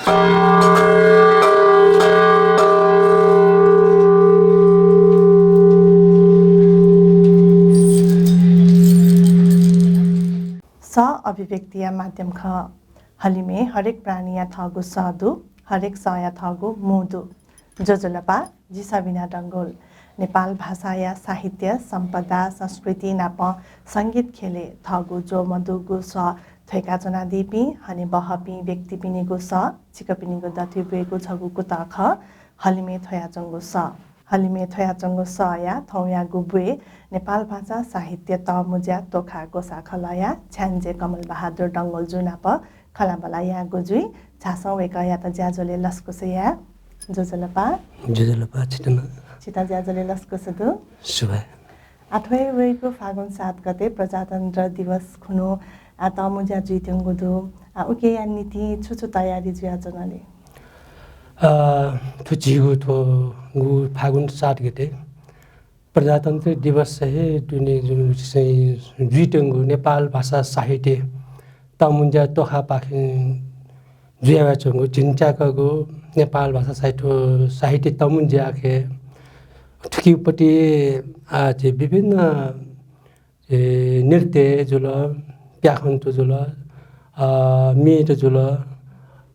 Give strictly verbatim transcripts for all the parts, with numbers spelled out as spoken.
सः अभिव्यक्तिया माध्यम खः। हलिमय् हरेक प्राणीया थःगु सः दु, हरेक सःया थःगु मू दु। ज्वजलपा, जि सबिना डंगोल। नेपाल भाषाया साहित्य, सम्पदा, संस्कृति नाप संगीत ख्यलय् थःगु ज्वः मदुगु सः थ्वय्काच्वनादीपिं हनेबहःपिं व्यक्तिपिनिगु सः छिकपिनिगु दथुइ ब्वयेगु छगू कुतः खः, हलिमय् थ्वयाच्वंगु सः। हलिमय् थ्वयाच्वंगु सःया थौंयागु ब्वय् नेपाल भाषा साहित्य तःमुँज्या तोखा ग्वसाःखलःया छ्याञ्जे कमल बहादुर डंगोल जु नाप खँल्हाबल्हा याःगु जुइ। झासँ वय्कःयात ज्याझ्वलय् लसकुस याये। ज्वजलपा। ज्वजलपा, छितः नं। छितः ज्याझ्वलय् लसकुस दु। सुभाय्। आः थ्व हे वइगु फागुन सात गते प्रजातन्त्र दिवस खुन्हु, आ, तःमुँज्या जुइत्यंगु दु। आ, उकिया निंतिं छु छु तयारी जुयाच्वन ले? अ, थ्व झीगु थ्व गु फागुन सात गते प्रजातन्त्र दिवस हे दुने जु-, चाहिँ जुइत्यंगु नेपाल भाषा साहित्य तःमुँज्या तोखापाखें जुयावयाच्वंगु झिंच्याकागु नेपाल भाषा साहित्य, साहित्य तःमुँज्याखे थुकिपट्टि, आ, चाहिँ विभिन्न ए, नृत्य जुल, प्याखंत जुल, अ, म्येत जुल,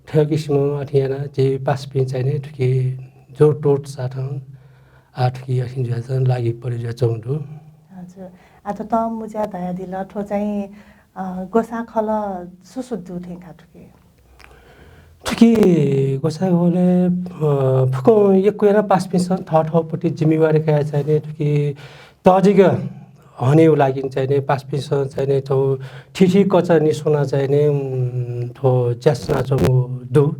थ्व किसिमं अथे यानाः झी पासापिं चाहिँ नि थुकी जोडतोड साथं, आ, थुकी अथे जुयाः चाहिँ लागि परे जुयाच्वंगु दु। हजुर। आ, थ्व तःमुँज्या धयादिल, थ्व चाहिँ, अ, ग्वसाःखलः सु सु दु थें का थुकी? थुकी ग्वसाःखलय्, अ, फुक्कं यक्व यानाः पासापिन्सं थःथःपट्टि जिम्मेवारी कयाः चाहिँ नि थुकी तःजिक हनेगु लागि चाहिँ नि पासापिन्सं चाहिँ नि थ्व थीथी कचा निस्वनाः चाहिँ नि, उम्, थ्व ज्या यानाच्वंगु दु।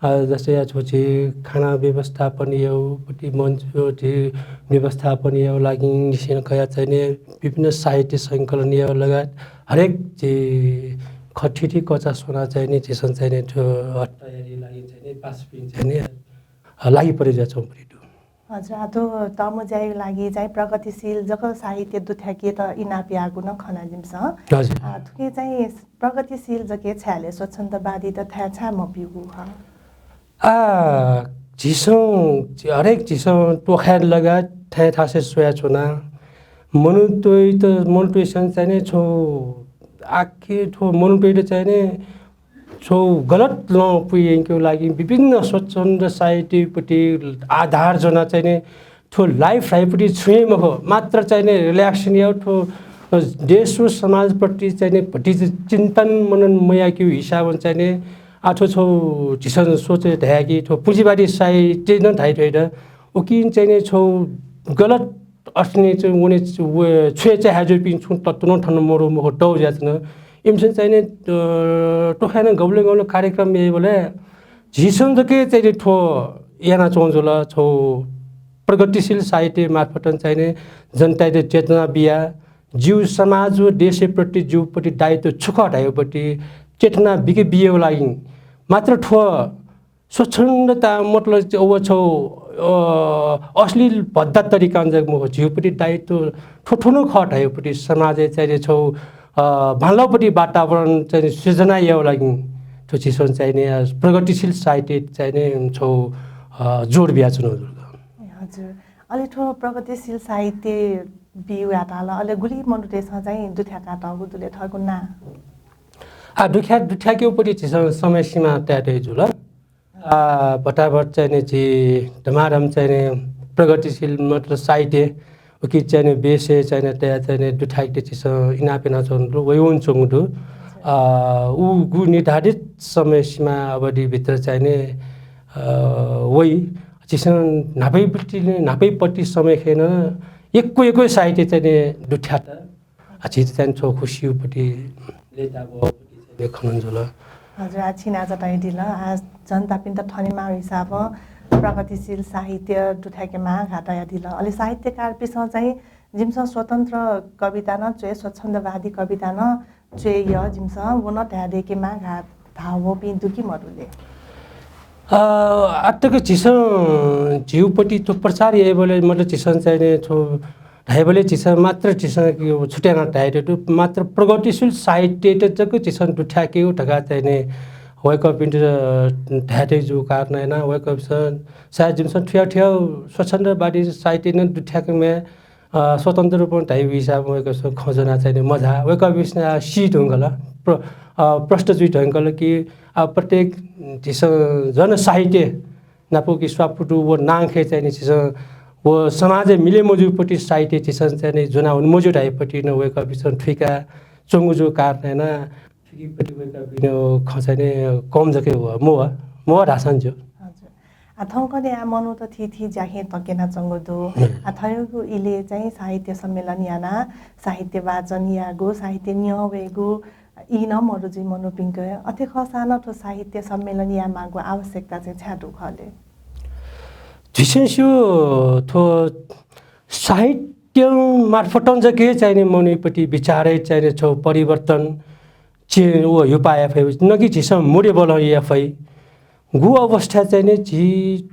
अ, जस्तै या थ्व झी खाना व्यवस्थापन यायेगु, पट्टि मञ्च झी व्यवस्थापन यायेगु लागि निसें कयाः चाहिँ नि विभिन्न साहित्य संकलन यायेगु लगायत हरेक झी ख-, थीथी कचा स्वनाः चाहिँ नि झीसं चाहिँ नि थ्व तयारी लागि चाहिँ नि पासापिं चाहिँ नि, अ, लागि परे जुयाच्वंगु दु। हजुर, आ, थ्व तःमुँज्याया लागि चाहिँ प्रगतिशील जक साहित्य दुथ्याकेत इनाप याःगु नं खना जिमिसं। हजुर। आ, थुकी चाहिँ प्रगतिशील जक छाय् ले, स्वच्छन्दवादीत थथे छाय् मब्यूगु खः? आ, झीसं, हरेक झीसं तोखाय् लगायत थथे थासय् स्वयाच्वना। मनूतय्त, मनूतय्सं चाहिँ नि छौ आखिर थ्व मनूतय्त चाहिँ नि छौ गलत लं पुइयंकेगु लागि विभिन्न स्वच्छन्द साहित्यपट्टि आधार ज्वनाः चाहिँ नि थ्व life ह्राइपट्टि छुं हे मखु, मात्र चाहिँ नि relaxation या थ्व, अ, देश व समाजपट्टि चाहिँ नि भति चिन्तन मनन मयाकेगु हिसाबं चाहिँ नि आ थ्व छौ झीसं सोचे धयाकि थ्व पुँजीवादी साहित्य नं धाइ थ्व हे द। उकिं चाहिँ नि छौ गलत अर्थने चाहिँ वने व छुए चाहिँ हाजुपिं छुं तत्व नं थन मरु मखु दौ ज्याचन। इमिसं चाहिँ नि, अ, तोखाय् नं गबलें गबलें कार्यक्रम याइबलय् झीसं जक चाहिँ नि थ्व यानाच्वं जुल, छौ प्रगतिशील साहित्य मार्फत चाहिँ नि जनतायात चेतना बिया, जिउ समाज व देशप्रति जिउपट्टि दायित्व छु खः धाइपट्टि चेतना बिके बियेगु लागि मात्र थ्व स्वच्छन्दता मतलब चाहिँ व छौ, अ, अश्लील भद्दा तरिकां जक मखु, जिउपट्टि दायित्व थ्व थ्व नं खः धाइपट्टि समाजय् चाहिँ नि छौ, अ, बांलाःपट्टि वातावरण चाहिँ नि सिर्जना यायेगु लागि थ्व झीसं चाहिँ नि, अ, प्रगतिशील साहित्य चाहिँ नि छौ, अ, जोड बियाच्वना जुल। हजुर। अले थ्व प्रगतिशील साहित्य बिउ याताल, अले गुलि मनूतय्सं चाहिँ दुथ्याकातःगु दु ले थःगु नां? आ, दुथ्या-, दुथ्याकेगुपट्टि झीसं समय सीमा तयातया जुल। आ, भताभत चाहिँ नि झी धमाधम चाहिँ नि प्रगतिशील मतलब साहित्य उकी चाहिँ नि बेसय् चाहिँ नि तया चाहिँ नि दुथ्याकेत झीसं इनाप यानाच्वंगु दु, वयावंच्वंगु दु। आ, उगु निर्धारित समय सीमा अवधिभित्र चाहिँ नि, अ, वइ। झीसं न्हापैपट्टि, न्हापैपट्टि समय खय् नं यक्व यक्व साहित्य चाहिँ नि दुथ्यात। आ, झीत चाहिँ नि छौ खुसिउपट्टि लय्ताबहःपट्टि चाहिँ नि खनन जुल। हजुर, आ, छिं नां तयादिल। आ, जनतापिन्त थनेमाःगु हिसाबं प्रगतिशील साहित्य दुथ्याकेमाः धकाः तयादिल। अले साहित्यकारपिन्सं चाहिँ जिमिसं स्वतन्त्र कविता नं च्वये, स्वच्छन्दवादी कविता नं च्वये यः जिमिसं, व नं धयादय्केमाः धकाः धाःवःपिं दु कि मदु ले? अ, आःतक झीसं झीउपट्टि थ्व प्रचार याइबलय् मतलब झीसं चाहिँ नि थ्व धाइबलय् झीसं मात्र झीसं कि छुट्याना धायेत दु, मात्र प्रगतिशील साहित्यत जक झीसं दुथ्याकेगु धकाः चाहिँ नि वय्कःपिन्त, अ, धायेत जूगु कारणं यानाः वय्कःपिन्सं सायद जिमिसं थुया थुया स्वच्छन्दवादी साहित्य नं दुथ्याकेमाः, अ, स्वतन्त्र रूपं धाइगु हिसाबं वय्कःपिन्सं खँ ज्वनाः चाहिँ नि मझाः। वय्कःपिन्सं आः सी धुंकल, प्र-, अ, प्रष्ट जुइ धुंकल कि आः प्रत्येक झीसं जनसाहित्य नापं कि स्वापू दु व नांखय् चाहिँ नि झीसं व समाजय् मिले मजूपट्टि साहित्य झीसं चाहिँ नि ज्वना वने मज्यू धाइपट्टि नं वय्कःपिन्सं थुइका च्वंगु जूगु कारणं यानाः थुकिपट्टि वय्कःपिनिगु खँ चाहिँ नि कम जक हे वः, मवः, मवः धाःसां ज्यू। हजुर। आ, थौंकन्हय् आ मनूत थीथी ज्याखँय् तक्यनाच्वंगु दु। हम्म। आ, थज्याःगु इलय् चाहिँ साहित्य सम्मेलन यानाः साहित्य वाचन यायेगु, साहित्य न्यं वयेगु ई नं मदु जुइ मनूपिन्के। अथे खःसां नं थ्व साहित्य सम्मेलन यायेमाःगु आवश्यकता चाहिँ छाय् दु खः ले? झीसं स्यू, थ्व साहित्य मार्फतं जक हे चाहिँ नि मनूपट्टि विचारय् चाहिँ नि छगू परिवर्तन चे-, व ह्यूपाः याये फइ, न कि झीसं मूल्यबलं याये फइ। गु अवस्थाय् चाहिँ नि झी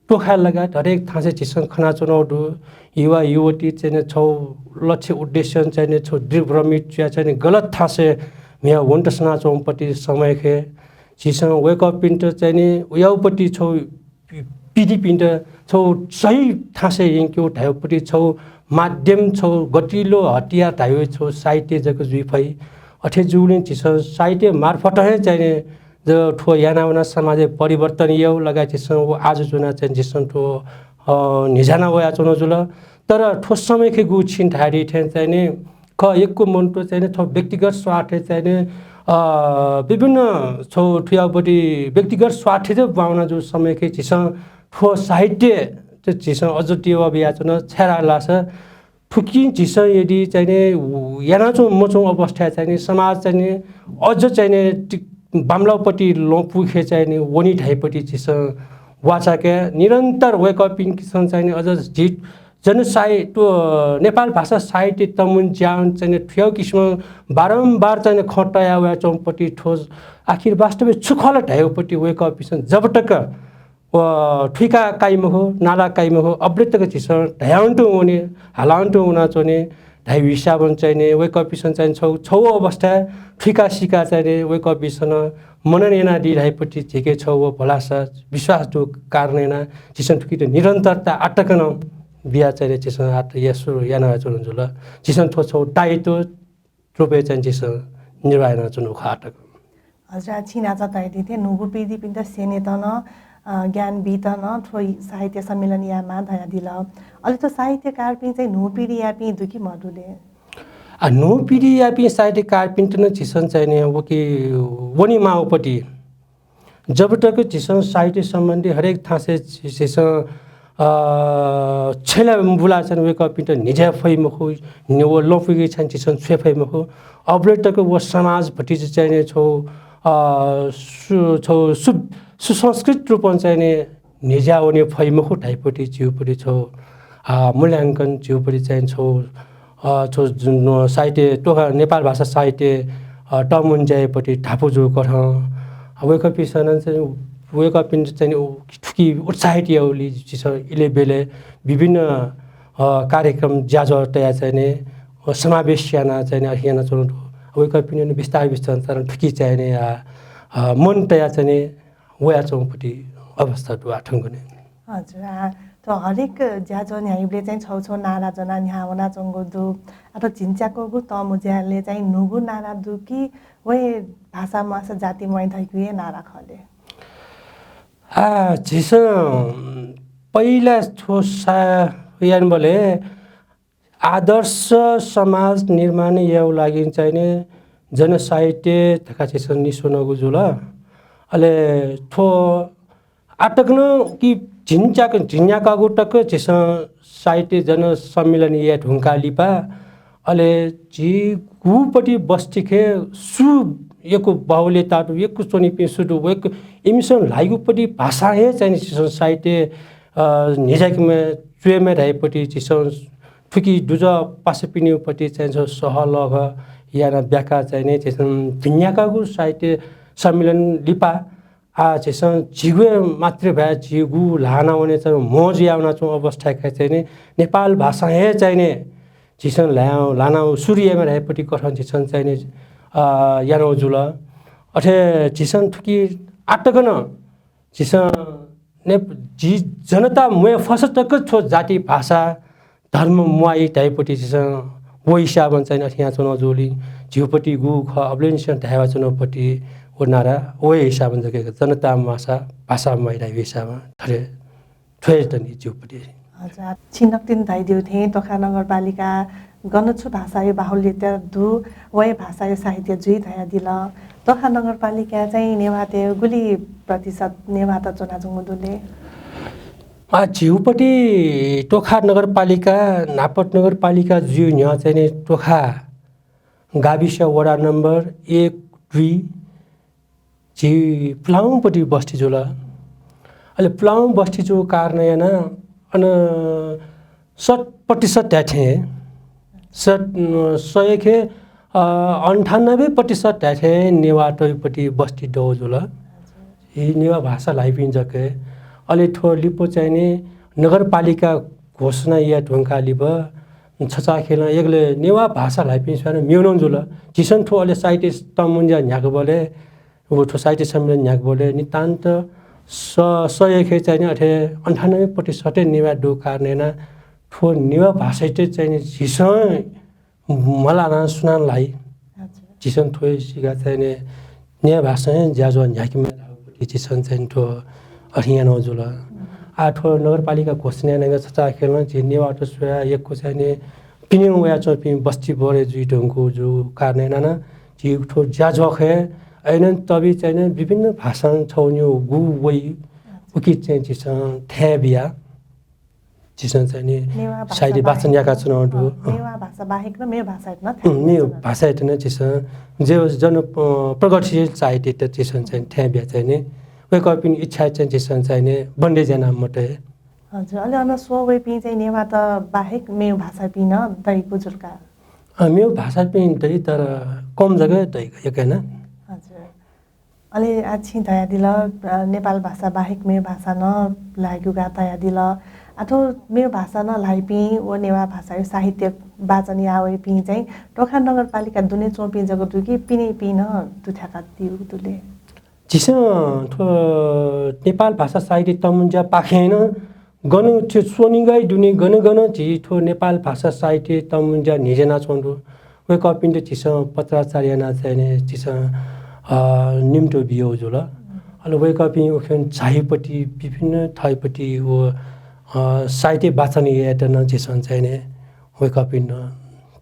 तोखाय् लगायत हरेक थासय् झीसं खनाच्वनागु दु। युवा युवती चाहिँ नि छगू लक्ष्य उद्देश्यं चाहिँ नि छगू दिग्भ्रमित जुयाः चाहिँ नि गलत थासय् म्हिगः वनेत सनाच्वंपट्टि समयखे झीसं वय्कःपिन्त चाहिँ नि उयाउपट्टि छगू पि-, पिढीपिन्त छगू सही थासय् यंकेगु धाइपट्टि छगू माध्यम, छगू गतिलो हतियार धाइगु छगू साहित्य जक जुइ फइ। अथे जूगुलिं झीसं साहित्य मार्फत हे चाहिँ नि ज-, थ्व याना वना समाजय् परिवर्तन यायेगु लगायत झीसं व आजु जुना चाहिँ झीसं थ्व, अ, न्ह्यज्याना वयाच्वना जुल। तर थ्व समयखे गु छिं धायेदी थें चाहिँ नि खः, यक्व मनूत चाहिँ नि थ्व व्यक्तिगत स्वार्थय् चाहिँ नि, अ, विभिन्न छगू थुयापट्टि व्यक्तिगत स्वार्थय् जक ब्वाना जूगु समयखे झीसं थ्व साहित्य चाहिँ झीसं अझ टेवा बियाच्वन, छाय्धाःसा थुकिं झीसं यदि चाहिँ नि यानाच्वं मच्वं अवस्थाय् चाहिँ नि समाज चाहिँ नि अझ चाहिँ नि टि-, बांमलाःपट्टि लँपुखे चाहिँ नि वनी धाइपट्टि झीसं वाचाके निरन्तर वय्कःपिन्सं चाहिँ नि अझ झी जनसाहि-, थ्व नेपाल भाषा साहित्य तःमुंज्या चाहिँ नि थुयागु किसिमं बारम्बार चाहिँ नि खँ तया वयाच्वंपट्टि थ्व आखिर वास्तवय् छु खः ला धाइपट्टि वय्कःपिन्सं जब तक व थुइका काइ मखु, नाला काइ मखु, अबलय् तक झीसं धयावंतुं वने, हालावंतुं वनाच्वने धाइगु हिसाबं चाहिँ नि वय्कःपिन्सं चाहिँ छगू, छगू अवस्थाय् थुइका सिका चाहिँ नि वय्कःपिन्सं मनन यानादी धाइपट्टि झीके छगू व भलसा विश्वास दु कारणं यानाः झीसं थुकित निरन्तरता आतक नं बिया चाहिँ नि झीसं आत या सुरु याना वयाच्वना जुल। झीसं थ्व छगू दायित्व रूपय् चाहिँ झीसं निर्वाह यानाच्वनागु खः आतक। हजुर, आ, छिं न्हाचः धयादी थें न्हूगु पिढीपिन्त स्यनेत नं, अ, ज्ञान बीत नं थ्व साहित्य सम्मेलन यायेमाः धयादिल। अले थ्व साहित्यकारपिं चाहिँ न्हू पिढीयापिं दु कि मदु ले? आ, न्हू पिढीयापिं साहित्यकारपिन्त नं झीसं चाहिँ नि व कि वनेमाःगुपट्टि जब तक झीसं साहित्य सम्बन्धी हरेक थासय् झी-, झीसं, अ, छ्यला बुला चाहिँ वय्कःपिन्त न्ह्यज्याये फइ मखु, न्ह्य-, व लँपुइके चाहिँ झीसं छ्वये फइ मखु, अबलय् तक व समाज भतिचा चाहिँ नि छगू, अ, सु-, छगू सु-, सुसंस्कृत रूपं चाहिँ नि न्ह्यज्याः वने फइ मखु धाइपट्टि झीगुपट्टि छगू, अ, मूल्यांकन झीगुपट्टि चाहिँ छगू अ, थ्व जुन, अ, साहित्य, तोखा-, नेपाल भाषा साहित्य, अ, तःमुंज्यायेपट्टि धापू जूगु कथं, अ, वय्कःपिन्सं नं चाहिँ, वय्कःपिन्त चाहिँ उ-, थुकी उत्साहित यायेगुलिं झीसं इलय् ब्यलय् विभिन्न, अ, कार्यक्रम ज्याझ्वः तयाः चाहिँ नि, अ, समावेश यानाः चाहिँ नि अथे यानाच्वनागु दु। वय्कःपिन्त नं बिस्तार बिस्तार थुकी चाहिँ नि, अ, अ, मन तयाः चाहिँ नि वयाच्वंपट्टि अवस्था दु आः थौंकन्हय्। हजुर, आ, थ्व हरेक ज्याझ्वः न्ह्याइबलय् चाहिँ छगू छगू नारा ज्वनाः न्ह्याः वनाच्वंगु दु। आ, थ्व झिंच्याक्वःगु तःमुंज्यालय् चाहिँ न्हूगु नारा दु कि व हे भाषा म्वाःसा जाति म्वाइ धइगु हे नारा खः ले? आ, झीसं पहिला थ्व सा-, यानाबलय् आदर्श समाज निर्माण यायेगु लागि चाहिँ नि जनसाहित्य धकाः झीसं निस्वनागु जुल। अले थ्व आतक नं कि झिंच्याक-, झिंन्याकागु तक झीसं साहित्य जनसम्मेलन याये धुंकाः लिपा, अले झीगुपट्टि बस्तीखे सु यक्व बाहुल्यता दु, यक्व च्वनीपिं सु दु, वय्क-, इमिसं ल्हाइगुपट्टि भाषां हे चाहिँ नि झीसं साहित्य, अ, न्ह्यज्याकेमाः, च्वयेमाः धाइपट्टि झीसं थुकी दुजः पासापिनिगुपट्टि चाहिँ झीसं सहलह यानाः ब्याका चाहिँ नि झीसं झिंन्याकागु साहित्य सम्मेलन लिपा आः झीसं झीगु हे मातृभाय् झीगु ल्हाना वने चाहिँ म्हो जुया वनाच्वंगु अवस्थाय् चाहिँ नि नेपाल भाषां हे चाहिँ नि झीसं ल्हा-, ल्हाना सुरु यायेमाः धाइपट्टि कथं झीसं चाहिँ नि, अ, यानागु जुल। अथे झीसं थुकी आतक नं झीसं ने-, झी जनता म्वाये फस तक थ्व जाति, भाषा, धर्म म्वाइ धाइपट्टि झीसं व हिसाबं चाहिँ अथे यानाच्वना जूलिं झीपट्टि गु खः अबलय् निसें धायेवाच्वनापट्टि व नारा व हिसाबं जक जनता म्वाःसा भाषा म्वाइ धाइ हिसाबं थथे थ्वय् तनि झीपट्टि। हजुर, छिं नकतिनि धयादिउ थें तोखा नगरपालिका गन छु भाषाया बाहुल्यता दु, वहे भाषाया साहित्य जुइ धयादिल। तोखा नगरपालिका चाहिँ नेवाःतय् गुलि प्रतिशत नेवाःत च्वनाच्वंगु दु ले? आ, झीउपट्टि तोखा नगरपालिका, नापत नगरपालिका जुइ न्ह्यः चाहिँ नि तोखा गाविस वडा नम्बर एक, दुई, झी पुलांपट्टि बस्ती जुल। अले पुलां बस्ती जू कारण याना अन शत प्रतिशत धाये थें, शत, अ, सयखे, अ, अन्ठानब्बे प्रतिशत धाये थें नेवाःतय्‌पट्टि बस्ती दौ जुल। हि नेवाः भाषा ल्हाइपिं जक। अले थ्व लिपा चाहिँ नि नगरपालिका घोषणा याये धुंकाः लिपा छचाःखेलं यगले नेवाः भाषा ल्हाइपिं स्वयां मेव नं जुल। झीसं थ्व अले साहित्य तःमुंज्या न्ह्याकबलय् व थ्व साहित्य सम्मेलन न्ह्याकबलय् नितान्त स-, सयखे चाहिँ नि अथे अन्ठानब्बे प्रतिशत नेवाः दु कारण याना थ्व नेवाः भाषायात चाहिँ नि झीसं मलानाः सुनानं ल्हाइ। अच्छा। झीसं थ्व सिका चाहिँ नि नेवाः भाषां ज्याझ्वः न्ह्याकेमाः धाःगुपट्टि झीसं चाहिँ नि थ्व अथे यानाः जुल। आ, थ्व नगरपालिका घोषणा यानागु छचाःखेलं झी नेवाःत स्वयाः यक्व चाहिँ नि पिने वयाच्वंपिं बस्ती बढे जुइ धुंकू जू कारण याना नं झी थ्व ज्याझ्वःखय् अय्‌नं तबि चाहिँ नि विभिन्न भाषां छगू निगू गु वइ उकी चाहिँ झीसं थें बिया। झीसं चाहिँ नि नेवाः भाषा साहित्य वाचन बाहेक याका नं, च्वनाः दु। अँ, नेवाः भाषा बाहेक नं मेव भाषायात नं थें उम्, मेव बिया च्वनाः दु। भाषायात नं झीसं जे जन, अ, प्रगतिशील साहित्य त झीसं चाहिँ थें बिया चाहिँ नि वय्‌कःपिनि इच्छा चाहिँ झीसं चाहिँ नि बन्देज याना मते। हजुर, अले अन स्वः वइपिं चाहिँ नेवाःत बाहेक मेव भाषापिं नं दइगु जुल का? अँ, मेव भाषापिं दइ, तर कम जक दइ, यक्व हे नं। हजुर। अले आ छिं धयादिल, अ, नेपाल भाषा बाहेक मेव भाषा नं ल्हाइगु का धयादिल। आ थ्व मेव भाषा नं ल्हाइपिं व नेवाः भाषाया साहित्य वाचन याः वइपिं चाहिँ तोखा नगरपालिका दुने च्वंपिं जक दु कि पिनेपिं नं दु थ्याका दिउ दु ले? झीसं थ्व नेपाल भाषा साहित्य तःमुंज्यापाखें नं गन थ्व स्वनिगः दुने गन गन झी थ्व नेपाल भाषा साहित्य तःमुंज्या न्ह्यज्यानाच्वंगु दु। वय्‌कःपिन्त झीसं पत्राचार याना चाहिँ नि झीसं, अ, निम्तो बियौ जुल। अले वय्‌कःपिं उखें झाइपट्टि विभिन्न थःपट्टि व, अ, साहित्य वाचन यायेत नं झीसं चाहिँ नि वय्‌कःपिन्त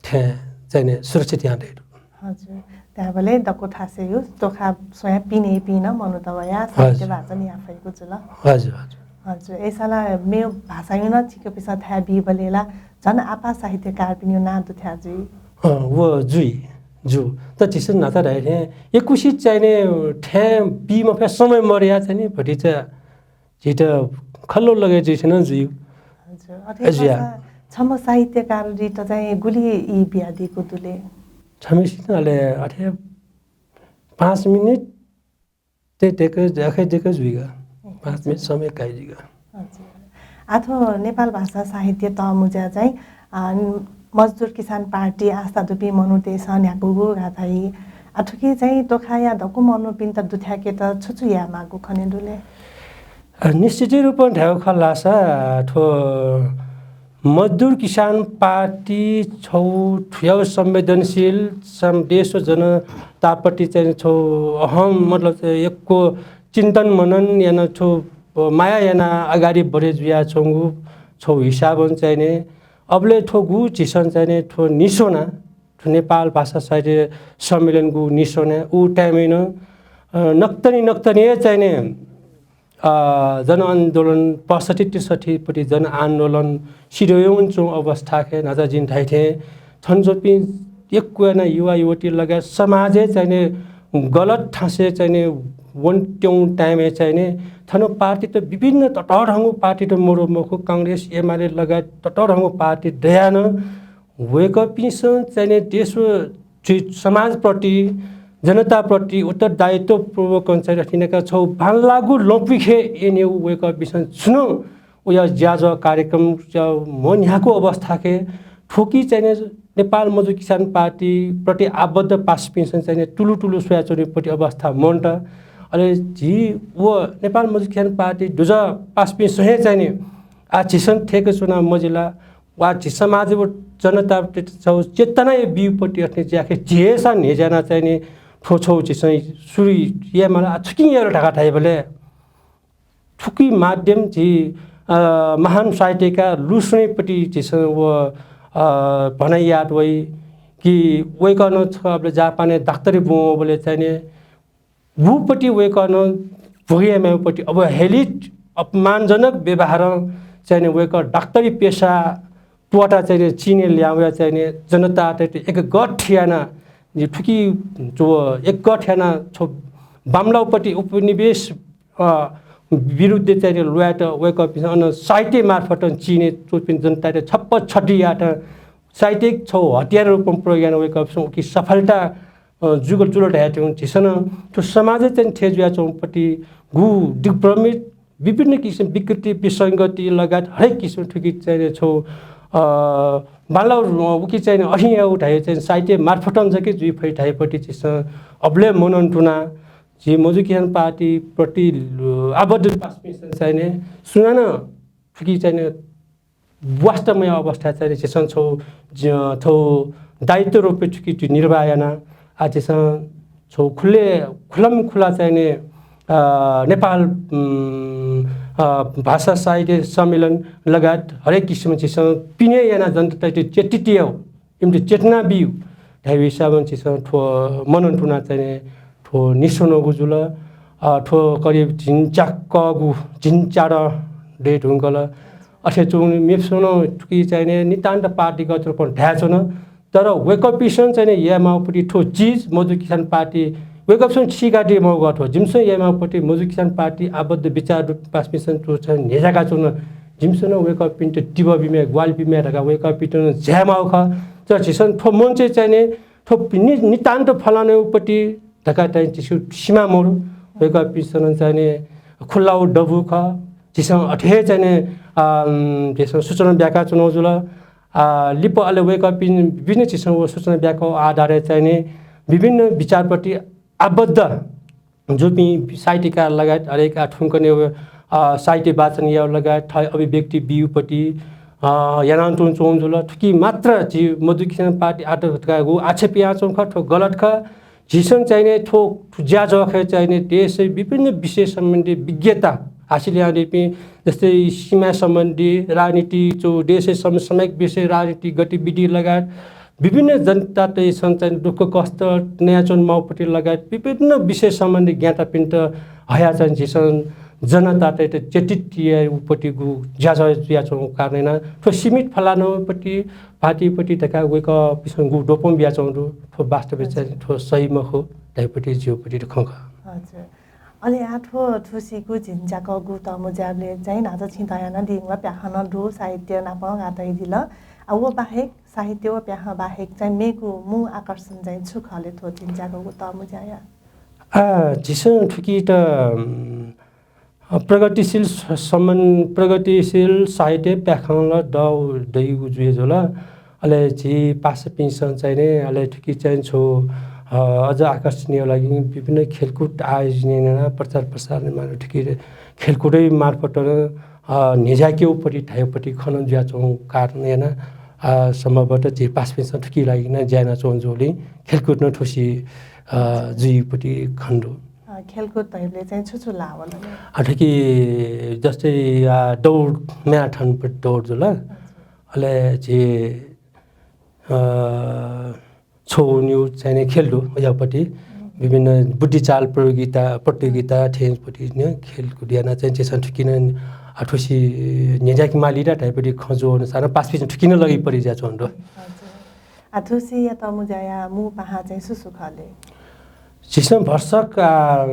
थें चाहिँ नि सुरक्षित याना दइ दु। हजुर। धायेबलय् दक्व थासय् यु, तोखा स्वयाः पिनेपिं नं मनूत वयाः साहित्य हजुर। वाचन याये फइगु जुल। हजुर, हजुर। हजुर, अय्‌साला मेव भाषायु नं छिकपिन्सं थाय् बीबलय् ला झन आपाः साहित्यकारपिनिगु नां दुथ्याः जुइ। अँ, व जुइ, जु। त झीसं न्हाचा धाये थें यक्वसित चाहिँ नि थें बी मफया समय मदया चाहिँ नि भतिचा झीत खल्लो लगे जुइ थें नं जुइ। हजुर, अथे ए, जुया। खःसा छम्ह साहित्यकारयात चाहिँ गुलि ई बियादीगु दु ले? छम्हसित अले अथे पाँच मिनेट ते देके, देके, देके जुइगा। पाँच मिनेट समय काइ जुइगा। हजुर। आ थ्व नेपाल भाषा साहित्य तःमुंज्या चाहिँ, अ, मजदुर किसान पार्टी आस्था दुपिं मनूतय्‌सं न्ह्याकूगु का धाइ। आ थुकी चाहिँ तोखाया दक्व मनूपिन्त दुथ्याकेत छु छु यायेमाःगु खने दु ले? अ, निश्चित रूपं धायेगु खः धाःसा थ्व मजदुर किसान पार्टी छौ थुयाव संवेदनशील सम-, देश व जनतापट्टि चाहिँ छौ अहम मतलब चाहिँ यक्व चिन्तन मनन याना छौ माया याना अगाडि बढे जुयाच्वंगु छौ हिसाबं चाहिँ नि अबले थ्व गु झीसं चाहिँ नि थ्व निस्वना थ्व नेपाल भाषा साहित्य सम्मेलन गु निस्वना उ time य् नं, अ, नक्तनि नक्तनि हे चाहिँ नि अ, जनआन्दोलन पैंसठ्ठी त्रिसठ्ठीपट्टि जनआन्दोलन सिधयेवंच्वं अवस्थाखे न्हाचा जिं धाइथें थन च्वंपिं यक्व याना युवा युवती लगायत समाजय् चाहिँ नि गलत थासय् चाहिँ नि वंत्यौं time य् चाहिँ नि थन पार्टीत विभिन्न ततःधंगु पार्टीत मरु मखु कांग्रेस, एमाले लगायत ततःधंगु पार्टी दयाः नं वय्कःपिंसं चाहिँ नि देश व झी समाजप्रति, जनताप्रति उत्तरदायित्वपूर्वक चाहिँ नि अथे यानाः छौ बांलाःगु लँपुइ खे यनेगु वय्कःपिंसं छुं उया ज्याझ्वः कार्यक्रम च-, मन्ह्याकु अवस्थाखे थुकी चाहिँ नि नेपाल मजदुर किसान पार्टीप्रति आबद्ध पासापिन्सं चाहिँ नि तुलु तुलु स्वयाच्वनीपट्टि अवस्था मन्त। अले झी व नेपाल मजदुर किसान पार्टी दुजः पासापिन्सं हे चाहिँ नि आ झीसं थ्यंक च्वना मजिला, वा झी समाज व जनताप्रति छौ चेतना ब्यूपट्टि अथे ज्याखे झी हे सा न्हेज्याना चाहिँ नि थ्व छौ झीसं सुरु यायेमाला। आ, छुकिं यायेला धकाः धाइबलय् थुकी माध्यम झी, अ, महान साहित्यकार लुसुनेपट्टि झीसं व, अ, भनाइ यात वइ कि वय्कलं छ अबले जापानय् डाक्टरी ब्वंबलय् चाहिँ नि गुपट्टि वय्कलं भोगे यायेमाःपट्टि अवहेलित अपमानजनक व्यवहारं चाहिँ नि वय्कः डाक्टरी पेसा त्वःता चाहिँ नि चीनय् ल्यावया चाहिँ नि जनतातय्त एकगठ याना नि थुकी जो एकगठ याना छौ बामलाउपट्टि उपनिवेश, अ, विरुद्ध चाहिँ नि ल्वायेत वय्कःपिन्सं अन साहित्य मार्फत चीनय् च्वंपिं जनतातय्त छप्पा छड्डी यात। साहित्यिक छौ हतियार रूपमा प्रयोग याना वय्कःपिन्सं उकी सफलता, अ, जुगल जुल धयाथें झीसं नं थ्व समाजय् चाहिँ थ्यंजुयाच्वंपट्टि गु दिग्भ्रमित विभिन्न किसिम विकृति, विसंगति लगायत हरेक किसिम थुकी चाहिँ नि छौ, अ, बांलाउ, अ, उकी चाहिँ नि अहियाउ धाइ चाहिँ साहित्य मार्फतं जक जुइ फइ धाइपट्टि झीसं अबले मनन तुना। झी मजदुर किसान पार्टीप्रति, अ, आबद्ध पासापिन्सं चाहिँ नि सुनानं थुकी चाहिँ नि वास्तवमय अवस्था चाहिँ नि झीसं छौ, ज-, छौ दायित्व रूपय् थुकी झी निर्वाह याना। आ झीसं छौ खुले, खुलम खुला चाहिँ नि, अ, नेपाल, उम्, अ, भाषा साहित्य सम्मेलन लगायत हरेक किसिम झीसं पिने याना जनतातय्त चेतित याउ, इमित चेतना बिउ धाइगु हिसाबं झीसं थ्व मनन तुना चाहिँ नि थ्व निस्वनागु जुल। अ, थ्व करिब झिंच्याक्वगु झिंच्यादँ दये धुंकल। अथे च्वंगुलिं मेपिसं नं थुकी चाहिँ नि नितान्त पार्टीगत रूपं धायेच्वन। तर वय्कःपिन्सं चाहिँ नि यायेमाःपट्टि थ्व चिज मजदुर किसान पार्टी वय्कःपिन्सं सीकादी मौका थ्व जिमिसं यायेमाःपट्टि मजदुर किसान पार्टी आबद्ध विचार रूप पासापिन्सं थ्व चाहिँ न्हेज्याकाच्वन। जिमिसं नं वय्कःपिन्त तिबः बिमे, ग्वाहालि बिमे धकाः वय्कःपिन्त नं झायेमाःगु खः। तर झीसं थ्व मञ्चय् चाहिँ नि थ्व नि-, नितान्त फलानायाउपट्टि धकाः चाहिँ झीसं सिमा मरु। वय्कःपिन्सं नं चाहिँ नि खुल्लाउ दबू खः। झीसं अथे हे चाहिँ नि, अ, उम्, झीसं सूचना ब्याकाच्वनागु जुल। अ, लिपा अले वय्कःपिं विभिन्न झीसं व सूचना ब्याकाउ आधारय् चाहिँ नि विभिन्न विचारपट्टि आबद्ध जूपिं साहित्यकार लगायत हरेक आ थुंकने, अ, साहित्य वाचन याउ लगायत थः अभिव्यक्ति बिउपट्टि, अ, यानातुं च्वंगु जुल। थुकी मात्र झी मजदुर किसान पार्टी आदर्श धकाः गु आक्षेप यानाच्वंगु खः, थ्व गलत खः। झीसं चाहिँ नि थ्व, थ्व ज्याझ्वःखय् चाहिँ नि देशय् विभिन्न विषय सम्बन्धी विज्ञता हासिल यानादीपिं, जस्तै सीमा सम्बन्धी राजनीति, चौ देशय् सम-, सामयिक विषय राजनीतिक गतिविधि लगायत विभिन्न जनतातय्सं चाहिँ दुःख कष्ट नयाच्वनेमाःपट्टि लगायत विभिन्न विषय सम्बन्धी ज्ञातापिन्त हया चाहिँ झीसं जनतातय्त चेतित याउपट्टि गु ज्याझ्वः जुयाच्वंगु कारणं याना थ्व सीमित फलानापट्टि पार्टीपट्टि धकाः वय्कःपिन्सं गु द्वपं बियाच्वंगु दु। थ्व वास्तवय् चाहिँ थ्व सही मखु धाइपट्टि जिउपट्टि खँ खः। हजुर। अले आ थ्व थुसिगु झिंच्याक्वगु तःमुँज्याबलय् चाहिँ न्हाचः छिं धयाना दिंगु प्याखं नं दु, साहित्य नापं गातै दिल। आ व बाहेक साहित्य व प्याखं बाहेक चाहिँ मेगु मू आकर्षण चाहिँ छु खः ले थ्व झिंच्याक्वगु तःमुँज्याया? आ, झीसं थुकी त, उम्, अ, प्रगतिशील स-, सम्बन्ध, प्रगतिशील साहित्य प्याखं ला दउ दइगु जुइ जुल। अले झी पासापिन्सं चाहिँ नि, अले थुकी चाहिँ छु, अ, अझ आकर्षणीय लागि विभिन्न खेलकुद आयोजना याना प्रचार प्रसार याना थुकी खेलकुदै मार्फत, अ, न्हेज्याकेउपट्टि धाइपट्टि खँ नं जुयाच्वंगु कारणं याना, अ, सम्भवतः झी पासापिन्सं थुकी लागि नं ज्या यानाच्वंगु जुलिं खेलकुद नं थुसी, अ, जुइपट्टि खँ दु। अ, खेलकुद धाइबलय् चाहिँ छु छु लाः वल? अ, थुकी जस्तै, अ, दौड, marathon पट्टि दौड जुल। अले झी, अ, छौ न्यू चाहिँ नि खेल दु, यापट्टि विभिन्न बुद्धिचाल प्रतियोगिता, प्रतियोगिता थेंपट्टि न्यू खेलकुद याना चाहिँ झीसं थुकी नं, अ, थुसी न्हेज्याके माली ला धाइपट्टि खँ जू अनुसार पासापिन्सं थुकी नं लगिपरि ज्या च्वंगु दु। हजुर। आ थुसिया तःमुँज्याया मू पाहां चाहिँ सु सु खः ले? झीसं भरसक, आ,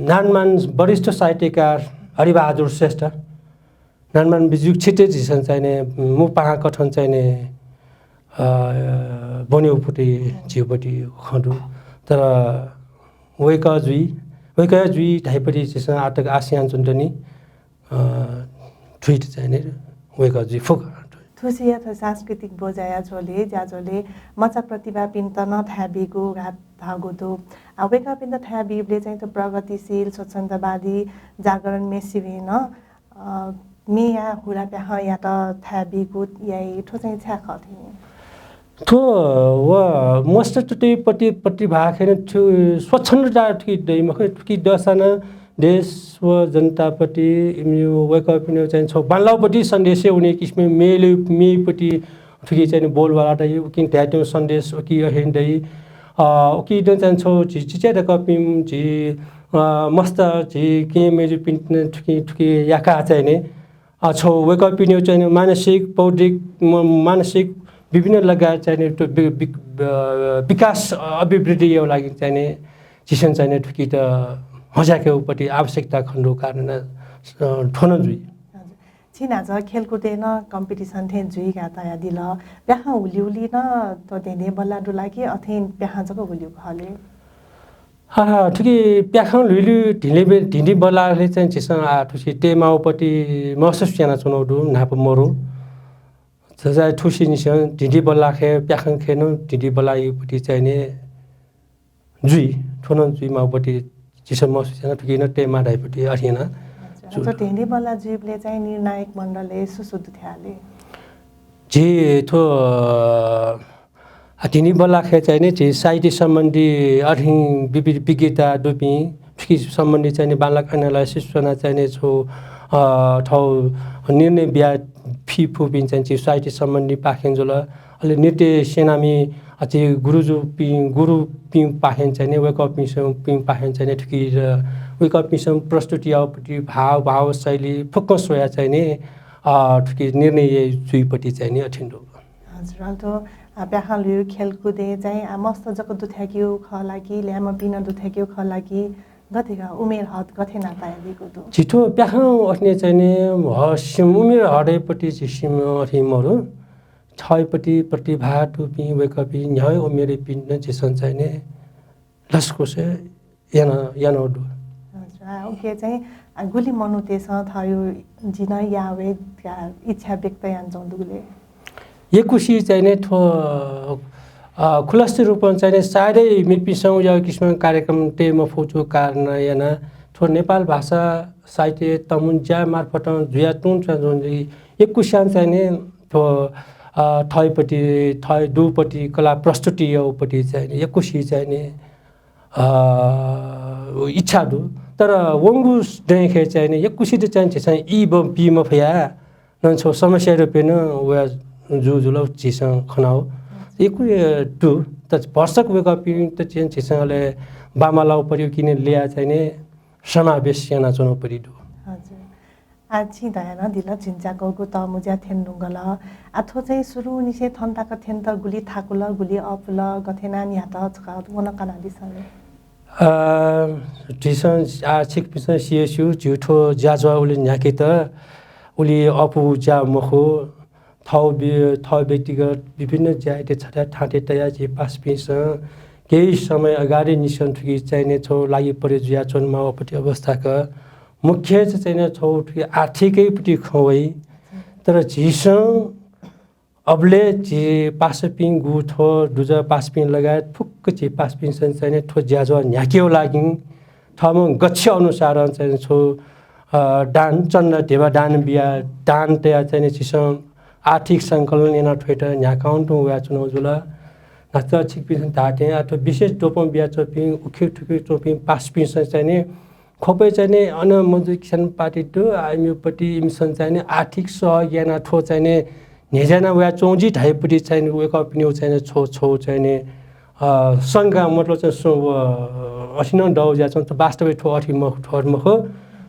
नानमान वरिष्ठ साहित्यकार हरिबहादुर श्रेष्ठ, नानमान बिजुक छिते झीसं चाहिँ नि मू पाहां कथं चाहिँ नि, अ, ब्वनेउपट्टि झीउपट्टि खँ दु। तर वय्कः जुइ, वय्कः जुइ धाइपट्टि झीसं आतक आश यानाच्वंगु दु नि, अ, थुइत चाहिँ नि वय्कः जुइ फुक। थुसिया थ्व सांस्कृतिक बोझ्याया झ्वलय्, ज्याझ्वलय् मचा प्रतिभापिन्त नं थाय् बीगु घात धाःगु दु। आ, वय्कःपिन्त थाय् बीबलय् चाहिँ थ्व प्रगतिशील, स्वच्छन्दवादी, जागरण मेसिबें नं, अ, मेया हुरा प्याखंयात थाय् बीगु याइ, थ्व चाहिँ छाय् खः थें नि? थ्व व मस्त तुति पति-, प्रतिभा खय् नं थ्व स्वच्छन्दता थुकी दइ मखु, थुकी दःसां नं देश व जनतापति इमियो वय्कःपिनियो चाहिँ छगू बांलाःपति सन्देश हे वने किसिमं मेले-, मेपति थुकी चाहिँ बोलबाला दइ, उकिं धायेत्यंगु सन्देश उकी अहें दइ। अ, उकी दँ चाहिँ छगू झी चिचाय् दकःपिं झी, अ, मस्त झी केहेँ मय्जुपिन्त थुकी, थुकी याकाः चाहिँ नि, अ, छगू वय्कःपिनियो चाहिँ मानसिक, बौद्धिक, म-, मानसिक विभिन्न लगायत चाहिँ नि त्यो वि-, वि-, अ, विकास, अ, अभिवृद्धिया लागि चाहिँ नि झीसं चाहिँ नि थुकित हज्याकेगु पति आवश्यकता खनेदु कारण, अ, थ्व नं जुइ। हजुर। छिं न्हाचः खेलकुदय् नं competition थें जुइ धकाः धयादिल। प्याखं हुलिहुलि नं थ्व धेंधेंबल्लाः दु ला कि अथें प्याखं जक हुलिउ खः ले? हा, हा, थुकी प्याखं ल्हुइल्हुइ धिंले बे-, धिंधिंबल्लाःले चाहिँ झीसं आः थुसी तयेमाःगु पति महसुस यानाच्वनागु दु, न्हापा मरु। झीसं थुसिनिसें धिंधिंबल्लाः खय्, प्याखं खय् नं धिंधिंबल्लाःयागु पति चाहिँ नि जुइ, थ्व नं जुइमाःगु पति झीसं महसुस याना, थुकी नं तयेमाः धाइपति अथे याना। अच्छा, जु- थ्व धिंधिंबल्लाः जुइबलय् चाहिँ निर्णायक मण्डलय् सु सु दु थें ले? झी थ्व, अ, आ, धिंधिंबल्लाः खय् चाहिँ नि झी साहित्य सम्बन्धी अथें विवि-, विज्ञता दुपिं, थुकी सम्बन्धी चाहिँ नि बांलाक analysis याना चाहिँ नि छगू, अ, थ्व निर्णय बिया फी फुपिं चाहिँ झी साहित्य सम्बन्धी पाखें जुल। अले नृत्य सेनामी, अ, झी गुरुजुपिं, गुरुपिं पाखें चाहिँ नि वय्कःपिंसं, पिं पाखें चाहिँ नि थुकी, अ, वय्कःपिंसं प्रस्तुति याःपति भाव, भाव शैली फुक्क स्वया चाहिँ नि, अ, थुकी निर्णय जुइपति चाहिँ नि अथें दु। हजुर, अले थ्व, अ, प्याखं ल्हुइगु खेलकुदय् चाहिँ, अ, मस्त जक दुथ्याकेगु खः ला कि ल्याय्म्हपिं नं दुथ्याकेगु खः ला कि गथे का, उमेर हद गथे याना तयादीगु दु? झी थ्व प्याखं अथें चाहिँ नि हसिम उमेर हदय्पति झीसिम अथें मरु। थःय्पति प्रतिभा दुपिं वय्कःपिं न्ह्यागु उमेरय्पिन्त झीसं चाहिँ नि लसकुस याना, यानागु दु। हजुर, आ, उकी चाहिँ, आ, गुलि मनूतय्सं थःयु जि नं याये का इच्छा व्यक्त यानाच्वंगु दुगुलय्? यक्वसि चाहिँ नि थ्व, अ, खुलस्त रूपं चाहिँ नि सायदै मेपिंसं उज्याःगु किसिमं कार्यक्रम तये मफुगु कारण याना थ्व नेपाल भाषा साहित्य तःमुंज्या मार्फतं जुया तुं च्वं जुन यक्वस्यां चाहिँ नि थ्व, अ, थःय्पति, थःय् दुपति कला प्रस्तुति याउपति चाहिँ नि यक्वसि चाहिँ नि, अ, इच्छा दु। तर वंगु दँय् खय् चाहिँ नि यक्वसित चाहिँ झीसं ई ब-, बी मफया नं छगू समस्या रूपय् नं वया जू जुल झीसं खनाउ। यक्व दु, तर भरसक वय्कःपिन्त चाहिँ झीसं अले बांबांलाउ पर्यो किने ल्याः चाहिँ नि समावेश यानाच्वनाउ परि दु। हजुर। आ, छिं धयादिल झिंच्याक्वःगु तःमुँज्या थ्यनेधुंकल। आ, थ्व चाहिँ सुरुंनिसें थन तक थ्यनेत गुलि थाकुल, गुलि अःपुल, गथे याना न्ह्यात छकः व नं कनादिसँ ले। अ, झीसं, आ, छिकपिन्सं सियास्यू, झीगु थ्व ज्याझ्वः उलि न्ह्याकेत उलि अःपुगु ज्या मखु। थव बि-, थव व्यक्तिगत विभिन्न ज्यायात छथाय् थातय् तयाः झी पासापिन्सं केही समय अगाडिनिसें थुकी चाहिने छगू लागि परे जुयाच्वनेमाःगु अवस्था खः। मुख्य चाहिँ चाहिने छगू थुकी आर्थिकय् पति खँ वइ। तर झीसं अबलय् झी पासापिं गुगु थ्व दुजः पासापिं लगायत फुक्क झी पासापिन्सं चाहिने थ्व ज्याझ्वः न्ह्याकेगु लागि थःम्हं गच्छे अनुसारं चाहिने छगू, अ, दान, चन्दा, ध्यबा दान बियाः दान तयाः चाहिने झीसं आर्थिक संकलन याना थ्वयात न्ह्याकाः तुं वयाच्वनागु जुल। न्हाचः छिकपिन्सं धाःथें आः थ्व विशेष द्वपं बियाच्वंपिं उखेक थुखेक च्वंपिं पासापिन्सं चाहिने ख्वपय् चाहिने अन मजदुर किसान पार्टी दु, आ, इमिपति इमिसं चाहिने आर्थिक सहयोग याना थ्व चाहिने न्ह्यज्याना वयाच्वंगु जुइ धाइपति चाहिने वय्कःपिनिगु चाहिने छगू, छगू चाहिने, अ, शंका मतलब चाहिँ सु-, व, असिनं दौ जुयाच्वं, वास्तवय् थ्व अथे मखु, थ्व अथे मखु।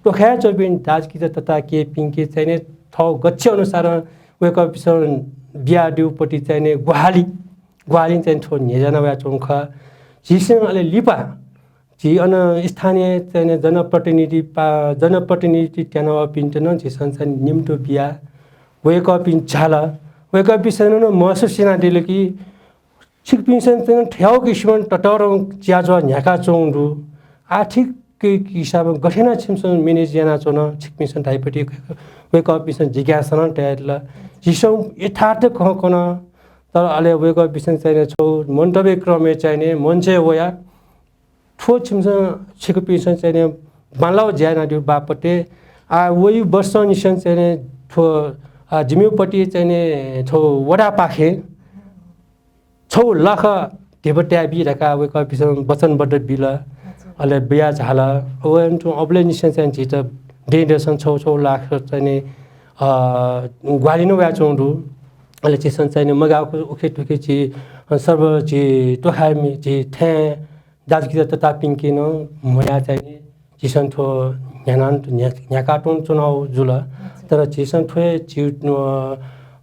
थ्व खया च्वंपिं दाजुकिजा तता केहेँपिंके चाहिने थव गच्छे अनुसारं वय्कःपिन्सं बियादीगु पति चाहिने ग्वाहालि, ग्वाहालिं चाहिने थ्व न्ह्यज्याना वयाच्वंगु खः। झीसं अले लिपा झी अन स्थानीय चाहिने जनप्रतिनिधि पा-, जनप्रतिनिधि त्यानावःपिन्त नं झीसं चाहिने निम्तो बिया वय्कःपिं झाल। वय्कःपिन्सं नं महसुस यानादिल कि छिकपिन्सं चाहिने थ्याउ किसिमं ततःधंगु ज्याझ्वः न्ह्याकाच्वंगु दु। आर्थिक हिसाबं गथे याना छिमिसं manage यानाच्वन छिकपिन्सं धाइपति वय्कःपिन्सं जिज्ञासा नं तयादिल। झीसं यथार्थ खँ कन, तर अले वय्कःपिसं चाहिँ नि छौ मन्तव्य क्रमय् चाहिँ नि मञ्चय् वया थ्व छिमिसं छिकपिसं चाहिँ नि बांलाउ ज्या यानादीगु बापतय् आ वइ वर्षंनिसें चाहिँ नि थ्व आ जिमिपट्टि चाहिँ नि थ्व वडापाखें छौ लाख धिबा तयाबी धकाः वय्कःपिसं वचनबद्ध बिल। हजुर। अले बिया झाल। वय्कःपिं अबलय्निसें चाहिँ झीत दँय्‌दसं छौ छौ लाख चाहिँ नि, अ, ग्वाहालि नं वयाच्वंगु दु। अले झीसं चाहिँ नि मगाःगु उखे थुखे झी, अ, सर्व झी तोखामि झी थें दाजुकिजा ततापिन्के नं म्हया चाहिँ नि झीसं थ्व न्ह्यानां न्ह्या-, न्ह्याकातुं च्वनागु जुल। तर झीसं थ्व हे झी, अ,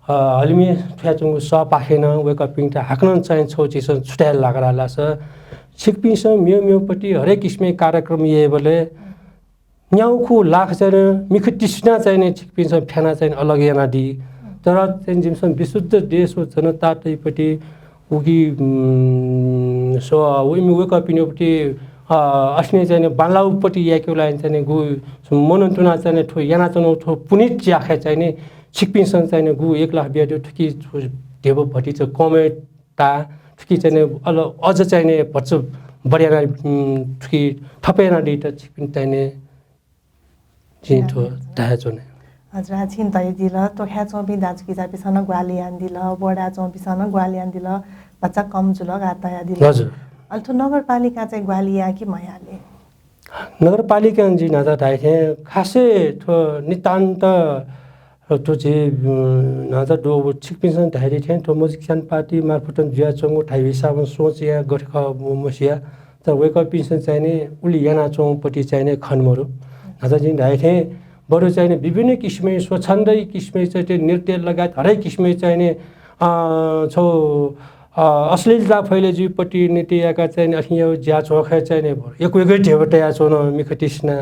अ, हलिमय् थ्वयाच्वंगु सःपाखें नं वय्कःपिन्त हाकनं चाहिँ छौ झीसं छुट्याये लागालास। छिकपिन्सं मेव मेवपट्टि हरेक किसिमया कार्यक्रम याइबलय् न्यागू लाख चाहिँ नि मिखा तिसिना चाहिँ नि छिकपिन्सं फ्याना चाहिँ नि अलग यानादी। तर चाहिँ जिमिसं विशुद्ध देश व जनतातय्‌पट्टि उकी, उम्, स्व-, व इमि वय्कःपिनिपट्टि, अ, असिने चाहिँ नि बांलाउपट्टि याकेगु लागि चाहिँ नि गु मनंतुना चाहिँ नि थ्व यानाच्वनागु थ्व पुनीत ज्याखय् चाहिँ नि छिकपिन्सं चाहिँ नि गु एक लाख बियादीगु थुकी छु धिबा भतिचा कमय् ताः थुकी चाहिँ नि अल-, अझ चाहिँ नि भचा बढे याना, उम्, थुकी थप यानादीत छिकपिन्त चाहिँ नि जिं थ्व धयाच्वने। हजुर, आ, छिं धयादिल, तोखाय्च्वंपिं दाजुकिजापिसं नं ग्वाहालि यानादिल, वडाय्च्वंपिसं नं ग्वाहालि यानादिल, भचा कम जुल धकाः धयादिल। हजुर। अले थ्व नगरपालिकां चाहिँ ग्वाहालि याः कि मयाः ले? नगरपालिकां जिं न्हाचा धाइ थें खासै थ्व नितान्त थ्व झी, उम्, न्हाचा दु, व छिकपिन्सं धयादी थें थ्व मजदुर किसान पार्टी मार्फत जुयाच्वंगु धाइ हिसाबं सोच या गथे खः म-, मसिया। तर वय्कःपिन्सं चाहिँ नि उलि यानाच्वंगुपट्टि चाहिँ नि खने मरु। न्हाचा जिं धाइ थें बरु चाहिँ नि विभिन्न किसिमया स्वच्छन्द किसिमया चाहिँ नि नृत्य लगायत हरेक किसिमया चाहिँ नि, अ, छौ, अ, अश्लीलता फैले जुइपट्टि नृत्य याका चाहिँ नि अथें याउ ज्या च्वंखय् चाहिँ नि यक्व यक्व धिबा तयाच्वन मिखा तिसिना।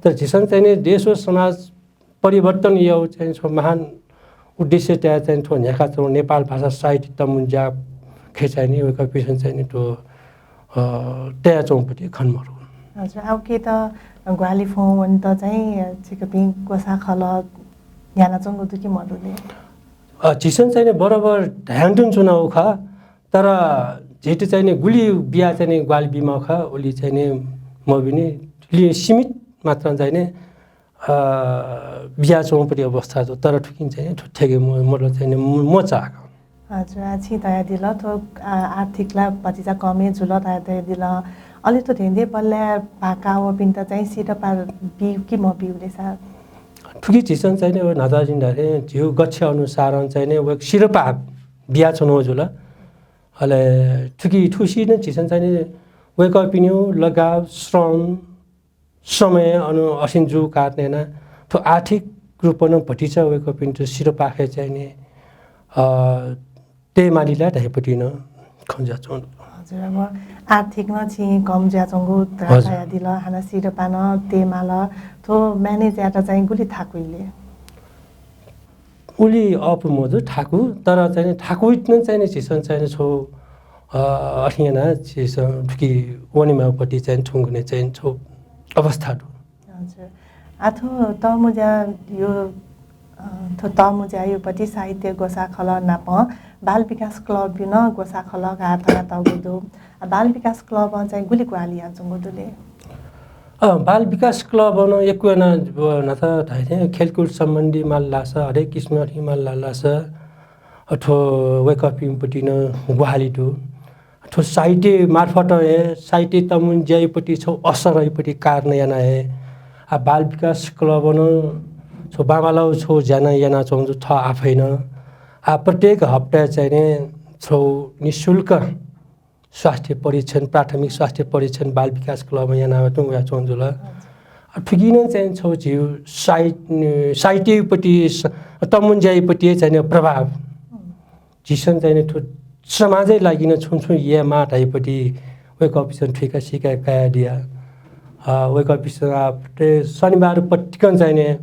तर झीसं चाहिँ नि देश व समाज परिवर्तन याउ चाहिँ छौ महान उद्देश्य तया चाहिँ थ्व न्ह्याकाच्वंगु नेपाल भाषा साहित्य तःमुंज्याखय् चाहिँ नि वय्कःपिसं चाहिँ नि थ्व, अ, तयाच्वंगुपट्टि खने मरु। हजुर, आ उकियात ग्वाहालि फ्वं वनेत चाहिँ छिकपिं ग्वसाःखलः न्ह्यानाच्वंगु दु कि मदु ले? अ, झीसं चाहिँ नि बराबर ध्यान तुं च्वनागु खः, तर झीत चाहिँ नि गुलि बिया चाहिँ नि ग्वाहालि बीमाःगु खः, उलि चाहिँ नि मबिनि, लि-, सीमित मात्रां चाहिँ नि अ, बियाच्वंगुपट्टि अवस्था दु, तर थुकिं चाहिँ थ्व थेगे म-, मतलब चाहिँ नि म-, मचाःगु। हजुर, आ, छिं धयादिल, थ्व, आ, आर्थिक ला भतिचा कम हे जुल धया-, धयादिल। अले थ्व धेंधेंबल्लाय् भाका वःपिन्त चाहिँ सिरपाः बिउ कि मबिउ ले सा? थुकी झीसं चाहिँ नि न्हाचा जिं धाये थें झीउ गच्छे अनुसारं चाहिँ नि वय्क सिरपाः बियाच्वनागु जुल। अले थुकी थुसी नं झीसं चाहिँ नि वय्कःपिनिउ लगाव, श्रम, समय अन असिन जूगु कारणं यानाः थ्व आर्थिक रूपं नं भतिचा वय्कःपिन्त सिरपाःखय् चाहिँ नि, अ, तयेमाली ला धाइपट्टि नं खँ जुयाच्वंगु दु। हजुर, अब आर्थिक नं छिं कम जुयाच्वंगु हजुर। धयादिल, हानं सिरपाः नं तयेमाल, थ्व manage यायेत चाहिँ गुलि थाकुइ ले? उलि अःपु मजू थाकु, तर चाहिँ नि थाकुइत नं चाहिँ नि झीसं चाहिँ नि छौ, अ, अथें यानाः झीसं थुकी वनेमाःपट्टि चाहिँ नि थुंगुने चाहिँ नि छौ अवस्था दु। हजुर। आ थ्व तःमुँज्याया, अ, थ्व तःमुँज्यायापट्टि साहित्य ग्वसाःखलः नाप बाल विकास क्लबया नं ग्वसाःखलः घाः तयातःगु दु। आ, बाल विकास क्लबं चाहिँ गुलि ग्वाहालि यानाच्वंगु दु ले? अ, बाल विकास क्लबं नं यक्व याना, अ, न्हाचा धाये थें खेलकुद सम्बन्धी माल लासा, हरेक किसिमं अथें माल लासा, अ, थ्व वय्कःपिंपट्टि नं ग्वाहालि दु। थ्व साहित्य मार्फत हे, साहित्य तःमुँज्यायापट्टि छौ असरयापट्टि कारणं यानाः हे, आ, बाल विकास क्लबं नं छौ बांबांलाउ छौ ज्या नं यानाच्वंगु दु थः आफैं नं। आ, प्रत्येक हप्ताय् चाहिँ नि छौ निशुल्क स्वास्थ्य परीक्षण, प्राथमिक स्वास्थ्य परीक्षण बाल विकास क्लबं यानावयाच्वंगु जुल। अ, थुकी नं चाहिँ छौ झीउ साहि-, साहित्ययापट्टि स-, तःमुँज्यायापट्टि चाहिँ नि प्रभाव। झीसं चाहिँ नि थ्व समाजया लागि नं छुं छुं यायेमाः धाइपट्टि वय्कःपिसं थुइका सिका कयादिया। अ, वय्कःपिसं आ, प्रत्येक शनिबार पतिकं चाहिँ नि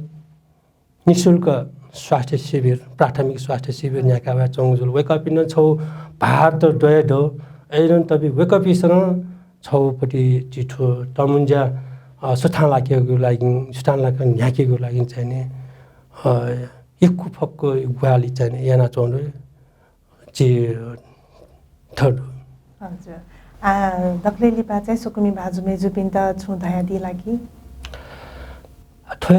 निशुल्क स्वास्थ्य शिविर, प्राथमिक स्वास्थ्य शिविर न्ह्याकावयाच्वंगु जुल। वय्कःपिं नं छौ भार त दये दु, अय्नं तबि वय्कःपिसं नं छौपट्टि झी थ्व तःमुँज्या, अ, सुथां लाकेगु लागि, सुथां लाक न्ह्याकेगु लागि चाहिँ नि, अ, यक्व फक्व ग्वाहालि चाहिँ यानाच्वंगु चाहिँ थ्व दु। हजुर। आ, दकलय् लिपा चाहिँ स्वकुमि भाजु मय्जुपिन्त छुं धयादी ला कि? थ्व,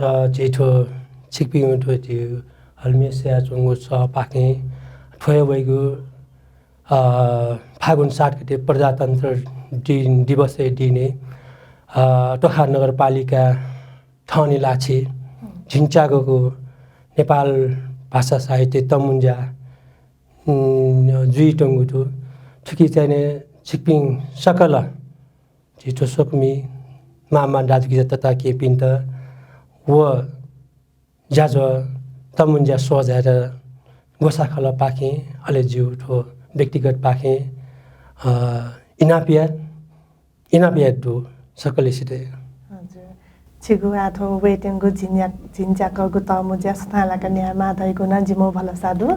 अ, झी थ्व छिकपिं थ्व झी हलिमय् स्वयाच्वंगु सःपाखें थ्व हे वइगु, अ, फागुन सात गते प्रजातन्त्र दिन, दिवसया दिनय्, अ, तोखा नगरपालिका थःनिलाछि झिंच्यागःगु नेपाल भाषा साहित्य तःमुंज्या, उम्, जुइत्यंगु दु। थुकी चाहिँ नि छिकपिं सकल झी थ्व स्वकुमि मामा दाजुकिजा तताकेहेँपिन्त व ज्याझ्वः तःमुंज्या स्वः झायेत ग्वसाः खलःपाखें, अले जिगु थ्व व्यक्तिगतपाखें, अ, इनाप या, इनाप याये दु सकलसित। हजुर। छिगु आः थ्व वयेत्यंगु झिंज्या-, झिंच्यागःगु तःमुंज्या सुथांलाक न्यायेमाः धइगु नं जिमिगु भलसा दु।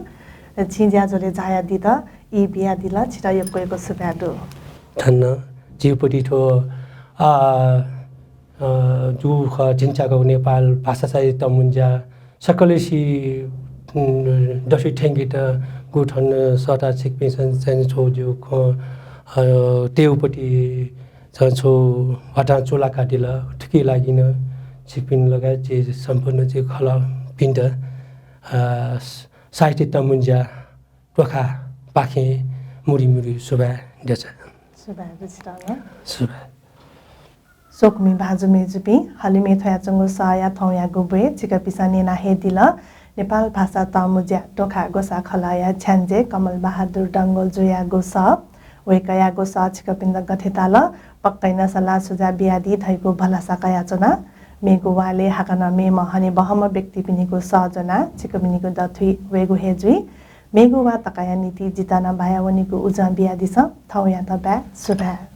छिं ज्याझ्वलय् झायादीत ई बियादिल, छितः यक्व यक्व सुभाय् दु। धन्न। जिगु पति थ्व, आ, अ, जु खः झिंच्यागःगु नेपाल भाषा साहित्य तःमुंज्या सकलसि, उम्, दथुइ थ्यंकेत गु थन सःता छिकपिन्सं चाहिँ छगू जिगु खँ, अ, तयेगु पति चाहिँ छगू ह्वातां चूलाकादिल। थुकिया लागि नं छिकपिं लगायत झी सम्पूर्ण झी खलःपिन्त, अ, साहित्य तःमुंज्या तोखापाखें मुरी मुरी सुभाय् देछाये। सुभाय् दु छितः नं। सुभाय्। स्वकुमि भाजु मय्जुपिं, हलिमय् थ्वयाच्वंगु सःया थौंयागु ब्वय् छिकपिन्सं न्यना हे दिल। नेपाल भाषा तःमुंज्या तोखा ग्वसाः खलःया छ्याञ्जे कमल बहादुर डंगोल जुयागु सः। वय्कःयागु सः छिकपिन्त गथे ताल, पक्कै नं सल्लाह सुझाव बियादी धइगु भलसा कयाच्वना। मेगु वालय् हाकनं मेम्ह हनेबहःम्ह व्यक्तिपिनिगु सः ज्वनाः छिकपिनिगु दथुइ वयेगु हे जुइ। मेगु वा तकया निंतिं जितः नं भाया वनेगु उजं बियादिसँ। थौंयात बाय्, सुभाय्।